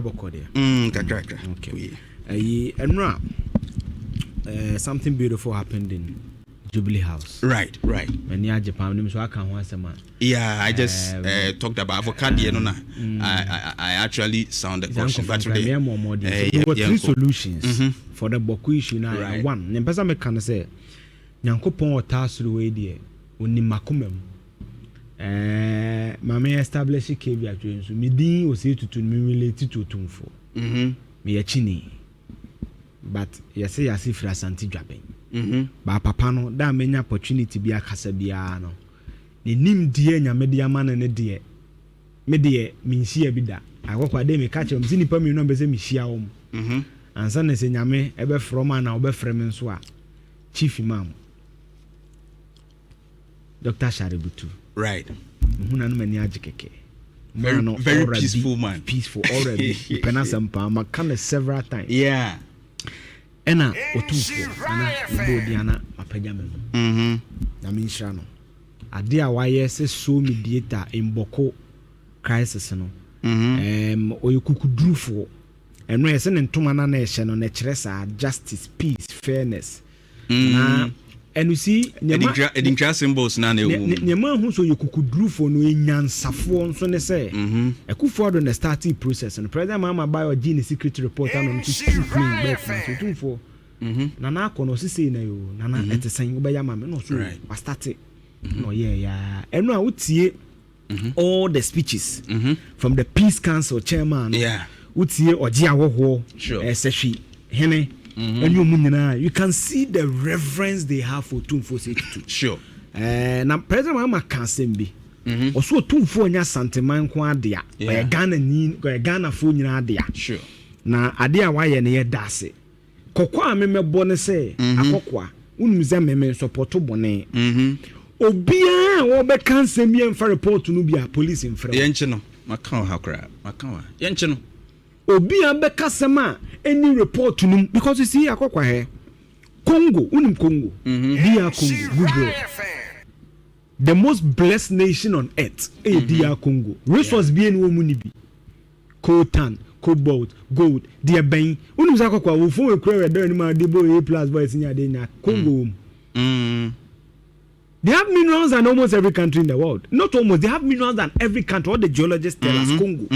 Bɔkɔ deɛ. Kakrakra. Okay. Ayi, ɛnora something beautiful happened in Jubilee House. M'ani agye paa, menim so aka ho asɛm a. Yeah, I just talked about avocado. No, na I actually sound the caution, but today, there were three solutions for the Bawku issue. Now, one, ne mpɛ sɛ meka no sɛ Nyankopɔn ɔtaa soro wei deɛ, onim makoma mu. Maame establish caveat wei nso, me din Osei Tutu no, me relate to Otumfoɔ. Meyɛ kyini. But yɛsɛ yɛase firi Asante Dwaben. Ba papa no, da a menya opportunity bi akasa biara no, ne nimdeɛ Nyame de ama no ne deɛ, me deɛ menhyia bi da. Akɔkɔ ade meka kyerɛ m sɛ nnipa mmienu a mpɛ sɛ mehyia wɔn. Ansa na sɛ Nyame ɛbɛfrɛ m anaa ɔbɛfrɛ me nso a, Chief Imam Dr. Shaributu. Mehu na no m'ani agye kɛkɛ. Very, Man no, very aura bi, peaceful man. Peaceful aura bi. Mepɛ n'asɛm paa. Maka no several times. Ɛna Otumfoɔ ana mebɔ odi ana mapagya me ho. Na menhyira no. Ade a wayɛ sɛ sole mediator in Bawku crisis no. Ɔyɛ kukudurufoɔ. Ɛno ɛsɛ ne ntoma no na ɛhyɛ no na ɛkyerɛ saa justice, peace, fairness. Na ɛno si nneɛma Adinkra symbols na ɛwɔ mu. Nneɛma ahu sɛ ɔyɛ kukudurufoɔ no, ɔyɛ nyansafoɔ nso ne sɛ Akufo Addo na starting process no, President Mahama ba ɔgye ne secret report ano no nso tu plane bɛɛ kuma so Otumfoɔ Nana akɔ no, ɔsi sei na yo Nana ɛte sɛn, wobɛyɛ ama me na ɔso wa start na ɔyɛ ya. Ɛno a wotie all the speeches from the Peace Council chairman no, wotie ɔgye ahɔhoɔ ɛsɛhwi hene ɛne ɔmu nyinaa, you can see the reverence they have for Otumfoɔ Osei Tutu. Na President Mahama ka asɛm bi, ɔso Otumfoɔ nyɛ Asanteman nko adea, ɔyɛ Ghana ni, ɔyɛ Ghanafoɔ nyinaa adea. Na adeɛ a wayɛ no yɛ da ase. Kɔkɔ a memɛbɔ ne sɛ akɔkɔa wonim sɛ meme nsɔpɔto bɔne. Obiara a wɔbɛka nsɛm bi ɛmfa report no bi a, police mfrɛ wo. Yɛnkye no, maka wɔ ha koraa, maka wɔ ha. Yɛnkye no. Obiara bɛka sɛm a ɛni report no mu, because you see, akɔkɔ hɛ Congo, wonim Congo, DR Congo, Google the most blessed nation on earth ɛyɛ DR Congo. Resource bi ɛni wɔn mu ni bi, coltan, cobalt, gold deɛ bɛn. Wonim sɛ akɔkɔ a wo phone ekura wɛ dɔn anim a de bɔ A plus boys nya de nya Congo wɔ mu. They have minerals than almost every country in the world. Not almost, they have minerals than every country. All the geologists tell us Congo.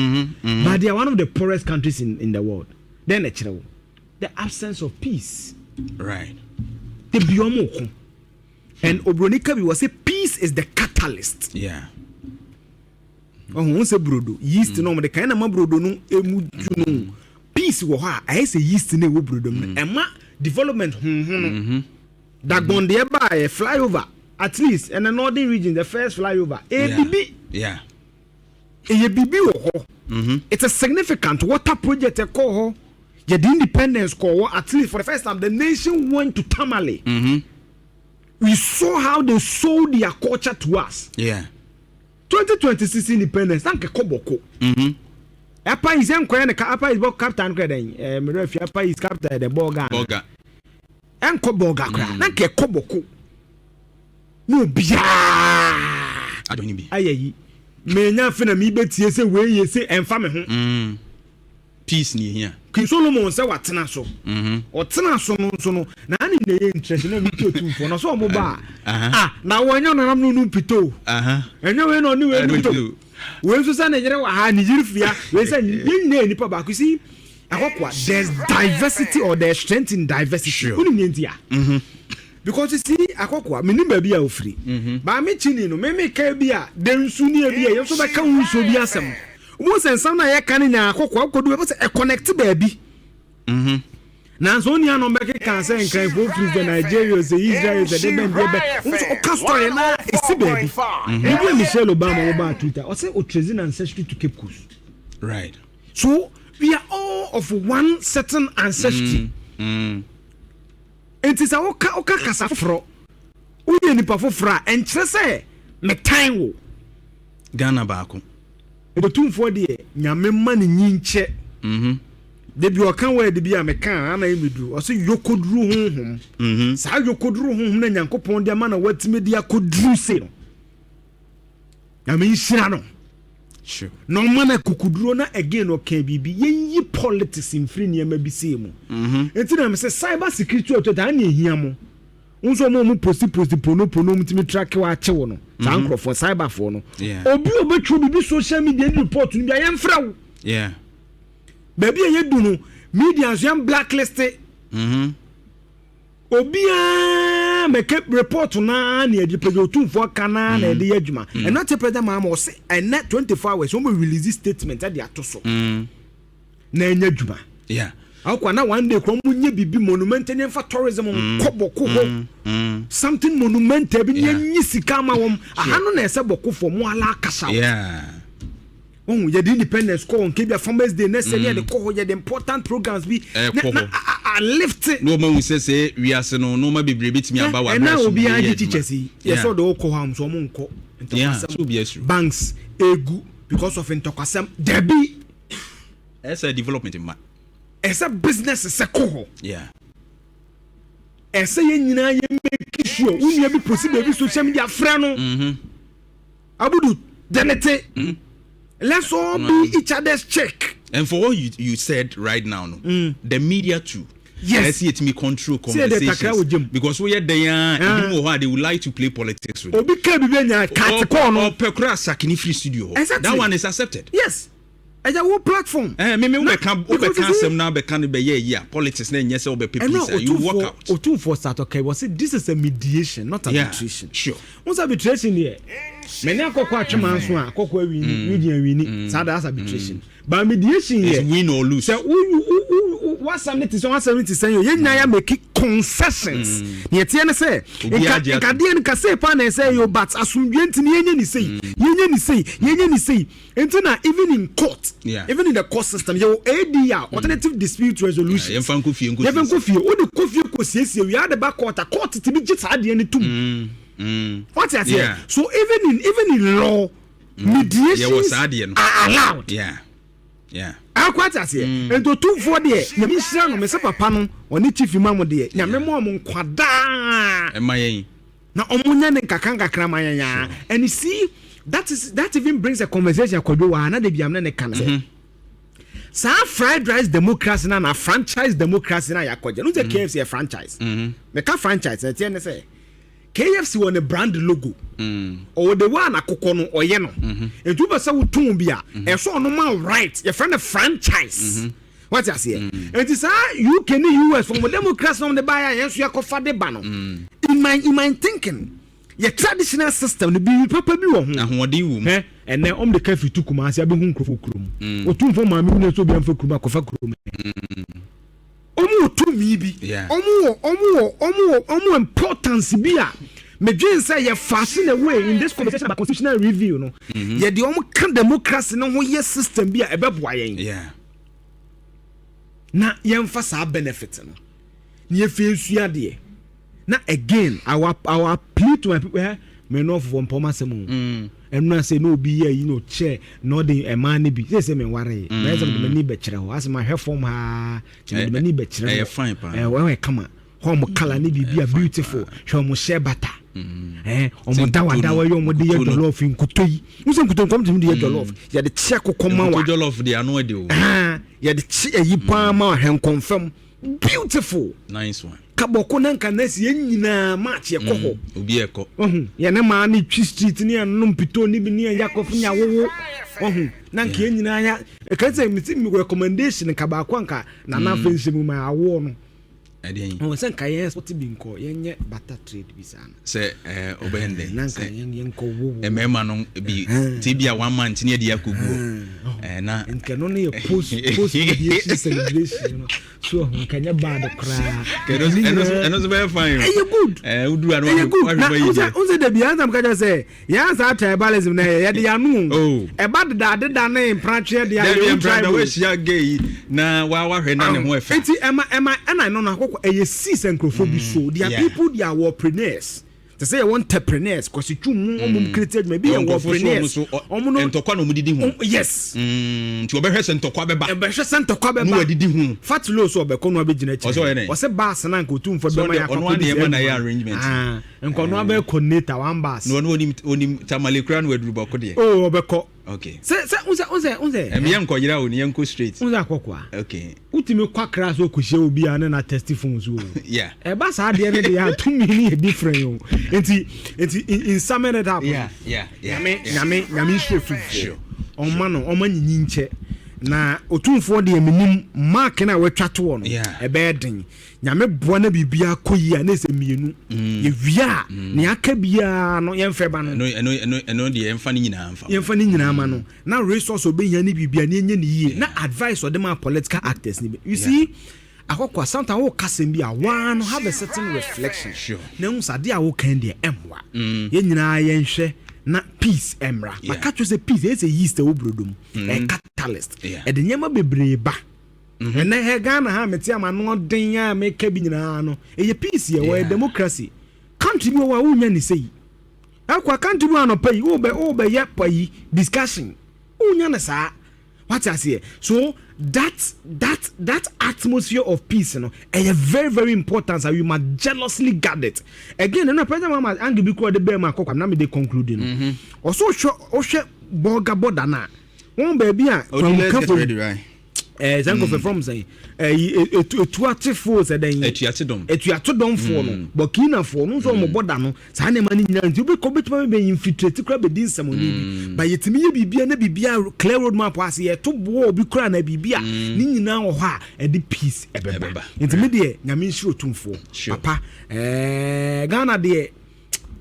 But they are one of the poorest countries in the world. Then the absence of peace. The biomo. And Obroni ka bi was say peace is the catalyst. Oh, sɛ brodo yeast no ɔmo kan na ma brodo no emu ju no, peace wɔ hɔ a, ayɛ sɛ yeast no ɛwɔ brodo mu no, ɛma development honhon no. Dagbɔndeɛ baa yɛ flyover, at least in the Northern Region, the first flyover ɛyɛ bibi. Ɛyɛ bibi wɔ hɔ. It's a significant water project ɛkɔɔ hɔ. Yɛde independence kɔɔ hɔ. At least for the first time the nation went to Tamale. We saw how they sold their culture to us. 2026 independence na nkɛkɔ Bawku. Upper East nkɔyɛ ne ka Upper East bɔ capital no kora dɛn, mmerɛ fi Upper East capital yɛ dɛ Bolga. Bolga. Ɛnkɔ Bolga koraa na nkɛkɔ Bawku na obiara Adɔne bi. Ayɛ yi menya afei na mebɛtie sɛ wei yɛ sɛ ɛmfa me ho. Peace ni ehia. King Solomon sɛ watena so, ɔtena so no nso no na ane na ɛyɛ interest na metie Otumfoɔ na sɛ ɔmo ba a, ah, na wɔnyɛ ɔnanam no no pito ɛnyɛ wei na ɔne wei no pito wei nso sɛ ne yere wɔ ha, ne yere fia wei sɛ yɛn nyinaa yɛ nipa baako. Si akɔkɔa, there's diversity or there's strength in diversity. Wonim ne nti a, because you see, akɔkɔa menim baabi a ofiri baame kyini no meme ka bi a de nsu ne ebi a yɛn nso bɛka wo nsuo bi asɛm wo sɛ nsɛm no a yɛka no nyaa akɔkɔa wokɔdu bɛbɛ sɛ ɛconnect baabi. Nanso wo nuanom bɛkeka sɛ Nkranfoɔ firi sɛ Nigeria, sɛ Israel, sɛ de bɛn deɛ bɛ wo nso ɔka story na ɛsi baabi. Ebi a Michelle Obama wɔbaa Twitter, ɔsɛ ɔtrace ancestry to Cape Coast. So we are all of one certain ancestry. Nti sɛ woka kasa foforɔ, woyɛ nipa foforɔ a, ɛnkyerɛ sɛ metan wo. Ghana baako. Otumfoɔ deɛ, Nyame ma ne nyi nkyɛ. Debi ɔka word bi a meka a ana ɛmi duru, ɔsɛ yokoduru honhom. Saa yokoduru honhom na Nyankopɔn de ama na watumi de akɔduru se no, Nyame nhyira no. Na ɔma no akukuduro na again ɔka biribi, yɛnyi politics mfiri nneɛma bi sei mu. Nti na mesɛ cyber security authority ana ehia mo nso, ɔmo a ɔmo post post pono pono, ɔmo tumi track wa akyew no, saa nkurɔfoɔ cyberfoɔ no. Obi a obɛtwerɛ biribi social media ne report no bi a, yɛmfrɛ wo. Baabi a yɛdu no, media nso yɛn blacklist. Obiara mɛka report naa na yɛde pɛgya Otumfoɔ ka naa na yɛde yɛ adwuma. Ɛno te President Mahama ɔse ɛnɛ 24 hours wɔn bɛ release statement ɛde ato so na ɛnyɛ adwuma. Akɔ na one day kura wɔn nye bibi monumental ne nfa tourism nkɔ Bawku hɔ, something monumental bi ne yɛnyi sika ama wɔn aha no na ɛsɛ Bawkufoɔ mo ala akasa. Wɔn yɛde independence kɔ wɔn kebia Farmers Day ne sɛ ne yɛde kɔ hɔ, yɛde important programs bi ɛkɔ na hɔ. A lift. Na wɔn ahu sɛ wiase no, nneɛma bebree betumi aba wɔ ɛna abere so. Obiara gye teachers yi yɛsɛ ɔde ɔkɔ hɔ a, nso ɔmo nkɔ. So obiara suro. Ntɔkwasɛm, banks egu because of ntɔkwasɛm dabi. Ɛsɛ development mma. Ɛsɛ business sɛ kɔ hɔ. Ɛsɛ yɛn nyinaa yɛ make sure wo nua bi post baabi social media, frɛ no. Abudu denete, let's all be each other's check. And for what you said right now no, the media too. Ɛsɛ yɛtumi control Sɛ yɛde takra wɔ conversations gyem. because woyɛ dan a, ebinom wɔ hɔ a they would like to play politics with you. Obi ka bibi anya kaate kɔɔ no. Ɔpɛ kora asakini free studio hɔ. That one is accepted. Yes, ɛyɛ wo platform. Mímí wobɛka wobɛka asɛm na abɛka no bɛyɛ yi a, politics na ɛnyɛ sɛ wobɛpɛ ɛno peace a, you walk out. Otumfoɔ start okay wɔ sɛ this is a mediation, not arbitration. N sɛ arbitration deɛ, mɛ ne akɔkɔ atwema nso a, akɔkɔ awin, region awin saa, that's arbitration, but mediation It's yɛ win or lose. Sɛ wo wo wo wasɛm ne te sɛ wasɛm ne te sɛ yɛ, yɛn nyinaa yɛ make concessions ne yɛteɛ ne sɛ Obiara nka gye atom. nkadeɛ no kase pa na ɛsɛ yɛ o, but asomdwe nti ne yɛnyɛ ne sei, yɛnyɛ ne sei, yɛnyɛ ne sei. Nti na even in court, even in the court system, yɛwɔ ADR, alternative dispute resolution. Yeah, yɛmfa nkɔ fie nkɔ yɛmfa siesie. nkɔ fie, wode kɔ fie kɔ siesie wie ade ba court a, court ti bi gye saa adeɛ no tom. Wate aseɛ? So even in law, mediations Yɛwɔ saa adeɛ no. are allowed. Akɔ ate aseɛ? Nti Otumfoɔ deɛ, Nyame nhyira no. Mesɛ papa no ɔne Chief Imam deɛ, Nyame ma ɔmo nkwadaa. Ɛma yɛn. Na ɔmo nya ne nkakra nkakra ma yɛn yaa. And you see, that even brings a conversation akɔdwo wɔ ha na de biam ne ne ka no sɛ saa fried rice democracy na franchise democracy na yɛakɔgye no sɛ KFC yɛ franchise. Meka franchise, ɛteɛ ne sɛ KFC wɔ ne brand logo, ɔwɔ the way a n'akokɔ no ɔyɛ no. Nti wopɛ sɛ wotɔn bi a, ɛsɛ ɔno ma wo right, yɛfrɛ no franchise. Wate aseɛ? Nti saa UK ne US wɔn democracy na wɔn de baayɛ a, yɛn nso yɛkɔfa de ba no, in my thinking, yɛ traditional system no, biribi papa bi wɔ ho. Ahoɔden wɔ mu. Hɛ, ɛnɛ ɔmo de ka fi tu Kumase abɛhu nkurɔfoɔ kurom. Otumfoɔ maame wu na nso obi amfa kurom akɔfa kurom. Ɔmo wɔ tumi bi. Ɔmo wɔ importance bi a medwen sɛ yɛ fashion away in this conversation about constitutional review no. Yɛde ɔmo ka democracy no ho yɛ system bi a ɛbɛboa yɛn. Na yɛmfa saa benefit no na yɛfɛ nsua deɛ. Na again, I will appeal to my people, mɛ nɔɔfofoɔ mpɔm asɛm o. Ɛnu ase na obi yɛ yi na ɔkyɛ na ɔde ɛmaa ne bi sɛ mɛ nware yi mɛ sɛ mɛ de m'ani bɛkyerɛ hɔ asɛ mɛ ahwɛ fam haa kyɛ mɛ de m'ani bɛkyerɛ hɔ. Ɛyɛ fine paa. Ɛwɔ kama hɔ, ɔmo colour ne biribi a beautiful. Hwɛ ɔmo hyɛ bata, ɔmo dawadawa yi, ɔmo de yɛ jollof, nkuto yi n sɛ nkuto nkɔm tumi de yɛ jollof, yɛde kye akokɔ ma wa. Nkuto jollof de ano ɛde o. Yɛde kye ayi paa ma wa, hwɛ nkɔnfam, beautiful. Nice one. Kabɔko na nka nɛsi yɛn nyinaa match yɛ kɔ hɔ. Obi ɛkɔ. Ɔhu yɛne maa ne twi street ne yɛn pito ne bi ne yɛn yakɔfo ne awowo, ɔhu na nka yɛn nyinaa ya ɛka sɛ mesi mi recommendation nka baako anka nana afɛ nhyɛ mu ma awoɔ no. Ɛdeɛn? Ɔwɔ sɛ nka yɛn export bi nkɔ, yɛnyɛ barter trade bi saa no. Sɛ ɔbɛn dɛ. Na nka yɛn yɛnkɔ wowo. Mmarima no bi ti bi a one month ne yɛde akɔ guo na. Nka no ne yɛ post mediation celebration no so, ɔho nka nyɛ bad koraa. Ɛno nso bɛyɛ fine o. Ɛyɛ good. Woduru ano. Ɛyɛ good na wosɛ dabi ansa mka kyerɛ sɛ yɛn saa tribalism na yɛ yɛde yano Oh. ɛba deda deda ne mpratweɛ deɛ dabi yɛwu mpra na tribal. wahyia gay yi na wahwɛ na ne ho ɛfɛ. Nti ɛma ɛna ɛno no akɔkɔ ɛyɛ sii sɛ nkurɔfoɔ bi so, they are people, they are warpreneurs. Te sɛ yɛwɔ entrepreneurs, Kwasi Twum mu, ɔmo create adwuma bi, yɛ entrepreneurs. Ɔmo no ntɔkwa na ɔmo didi ho. Yes. Nti ɔbɛhwɛ sɛ ntɔkwa bɛba. Ɛbɛhwɛ sɛ ntɔkwa bɛba. Na wadidi ho. Fatilo so ɔbɛkɔ no abɛgyina akyire. Ɔsɛ ɔyɛ dɛ? Ɔsɛ bus na nka Otumfoɔ So bɛma yɛ ɔno akɔ ana ɛma na akɔdi yɛ arrangement. Ah, nka ɔno abɛyɛ coordinator one bus. Na ɔno onim Tamale kura na waduru Bawku deɛ. Oh, ɔbɛkɔ. Okay. Sɛ nsɛ Ɛmi yɛn nkɔ yira o, ni yɛn kɔ straight. Nsɛ akɔkɔa. Wotumi kɔ Akra so kɔhyia obi a ne na test phone so o. Ɛba saa adeɛ no deɛ a, tumi no yɛ different o. Nti in summing it up, Nyame Nyame nhyira Otumfoɔ. Ɔma no ɔma nyinyi nkyɛ na Otumfoɔ deɛ, menim mark no a watwa toɔ no. Ɛbɛyɛ den. Nyame boa na biribiara kɔ yie a, na ɛsɛ mmienu yɛwie a, nea aka biara no yɛmfɛ ba no. Ɛno deɛ, yɛmfa ne nyinaa mfa. Yɛmfa ne nyinaa ma no na resource a ɔbɛhia ne biribia ne ɛnyɛ ne yie, na advice ɔde ma political actors ni bi, you see, akɔkɔ, sometimes wo kasɛm bi a waa no have a certain reflection na ehu sɛ adeɛ a wokan deɛ ɛmmoa yɛn nyinaa. Yɛnhwɛ na peace ɛmmra. Maka kyerɛ sɛ peace ɛyɛ sɛ yeast ɛwɔ brodo mu, ɛyɛ catalyst. Ɛde nneɛma bebree ba. Ɛnɛ hɛ Ghana ha, mete ama no ɔden a meka bi nyinaa no, ɛyɛ peace. Yɛ wɔ democracy country bi wɔ hɔ a wonya ne sɛ yi ɛkɔ country bi wɔ anɔpa yi wobɛyɛ pa yi discussion, wonya ne saa. Wate aseɛ? So that atmosphere of peace no, ɛyɛ very very important, so you must jealously guard it. Again, ɛno President Mahama angle bi kura ɔde bɛɛ mu akɔkɔ na mi de conclude no, ɔso wohwɛ Bolga border na wɔn baabi a Oh, let's get ready, right? Sɛ nkɔfɛ from sɛn ɛyi etuatefoɔ sɛ dɛn? Etuate dɔm. Etuato dɔmfoɔ no, Burkinafoɔ no nso, ɔmo bɔda no saa nneɛma no nyinaa. Nti wobɛkɔ bɛtumi bɛ infiltrate kora bɛdi nsɛmɔni bi ba. Yɛtumi yɛ biribia na biribia clear road map ase, yɛto boɔ obi kora na biribi a ne nyinaa wɔ hɔ a ɛde peace ɛbɛba. Ɛbɛba. Nti me deɛ, Nyame nhyira Otumfoɔ. Papa, Ghana deɛ,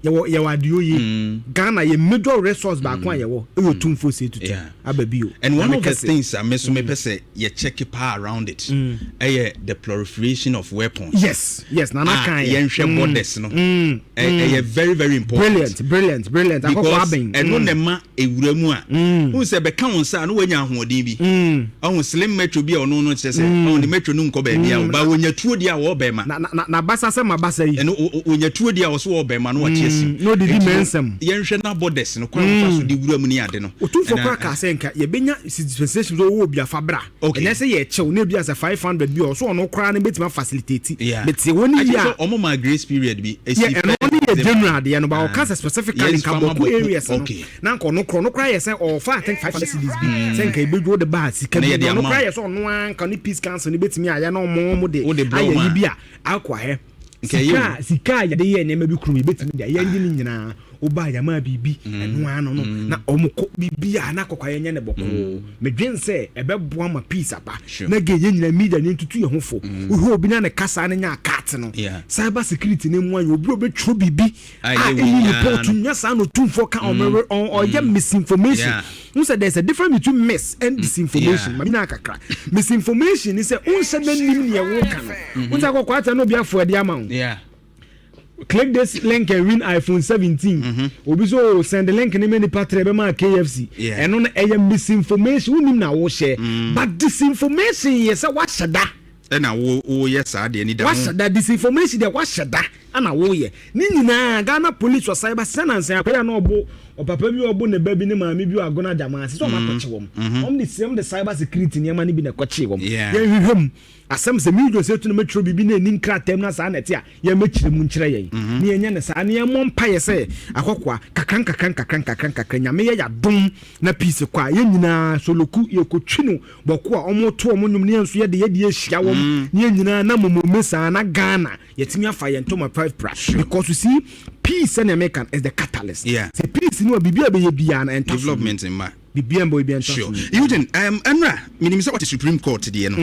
yɛwɔ adeɛ oye. Ghana yɛ major resource baako a yɛwɔ ɛyɛ Otumfoɔ Osei Tutu aba bio. And one Nyame of the kɛse. things a me so mepɛ sɛ yɛ check pa around it ɛyɛ the proliferation of weapons. Yes, Nana Ah, kan yɛ. yɛnhwɛ borders no. Ɛyɛ very very important. Brilliant, brilliant, brilliant, akɔkɔ. Because Abɛn ɛno na ɛma ewura mu a n sɛ bɛka wɔn nsa a na wɔanya ahoɔden bi. Ɔho slim metro bi a ɔno no kyerɛ sɛ ɔho ne metro no nkɔ baabi a ɔba wɔnya tuo deɛ a wɔɔbɛn ma. Na basa sɛ ma basa yi. Ɛno wɔnya tuo deɛ a wɔso wɔɔbɛn ma no wɔte asi. Na odidi Nti no, mɛnsɛm. yɛnhwɛ na borders no kwan a wɔfa so de wura mu ne ade no. Otumfoɔ Ɛna- kora kaa sɛ nka yɛbɛnya dispensation sɛ ɔwɔ obi afa bra. Ɛnyɛ sɛ yɛkyɛw na ebi asɛ 500 bi a ɔso ɔno koraa no bɛtumi afacilitate. Mete wɔ ne I yie think a sɛ ɔmo ma grace period bi esi. Yɛ ɛno ne yɛ general deɛ no ba, ɔka sɛ specifically Yes, nka fama Bawku Bawku, areas no na nka ɔno koraa yɛ sɛ ɔfa, I think, 500 cedis bi sɛ nka ebedwo de ba sika Na bi yɛde na ɔno ama koraa wo. yɛ sɛ ɔno ara nka ne peace council ne bɛtumi ayɛ na ɔmo de Wode brɛ ayɛ ɔmo yi a. bi a akɔ ahɛ. Nka ɛyɛ Sika a yɛde yɛ nneɛma bi kurom, yɛbɛtumi de ayɛ ne nyinaa woba yɛma biribi ɛno ano no na ɔmo kɔ biribi a na akɔkɔ yɛnyɛ ne bɔkɔɔ. Medwen sɛ ɛbɛboa ma peace aba. Na ge yɛn nyinaa media ne ntutu yɛn ho fo. Wohwɛ obi na ne kasa ne nya akate no, cyber security ne mu ayɛ obi a obɛtwerɛ biribi A a ɛyɛ ɛyi wei biara report no. nya saa na Otumfoɔ ka ɔmo ɔyɛ misinformation. N sɛ there is a difference between mis and disinformation. Maame na kakra misinformation ni sɛ nhyɛ n'anim nea ɛwɔ ka no n sɛ akɔkɔ ata na obi afɔ ɛde ama wo. "Click this link and win iPhone 17." Obi so, "Oh, send the link ne many nipa tere bɛma KFC." Ɛno no ɛyɛ misinformation, wonim na wohyɛ. But disinformation yɛ sɛ wahyɛ da. Ɛna wo woyɛ saa deɛ ni da ho. Wahyɛ da. Disinformation deɛ, wahyɛ da ana woyɛ ne nyinaa. Ghana Police wɔ cyber sɛ nansan akɔyɛ na ɔbo ɔpapa bi a ɔbo ne ba bi ne maame bi wɔ Agona Gyama ase sɛ ɔmo akɔkye wɔm. Ɔmo de cyber security nneɛma no bi na ɛkɔkye wɔm. Yɛnhwehwɛ mu asɛm sɛ mi dwose tu na mɛtwerɛ biribi na ɛni nkrataa mu na saa na ɛte a, yɛmɛkyerɛ mu nkyerɛ yɛn ne yɛnyɛ ne saa ne yɛmmɔ mpa yɛ sɛ akɔkoa kakra nkakra nkakra nkakra nkakra. Nyame yɛ yɛadom na peace kɔ a, yɛn nyinaa soloku yɛkɔtwi no bɔko a ɔmo to ɔmo nnwom ne yɛn nso yɛde ahyia wɔm ne yɛn nyinaa na momome saa na Ghana yɛtumi afa yɛn ntoma five pra, because you see, peace sɛnea meka is the catalyst. Sɛ peace ni wɔ, biribi a bɛyɛ biara na ɛntɔ so. Development mma. Biribi a mbɔ biribi a ɛntɔ so. Eugene, ɛnura minim sɛ wɔte Supreme Court deɛ no.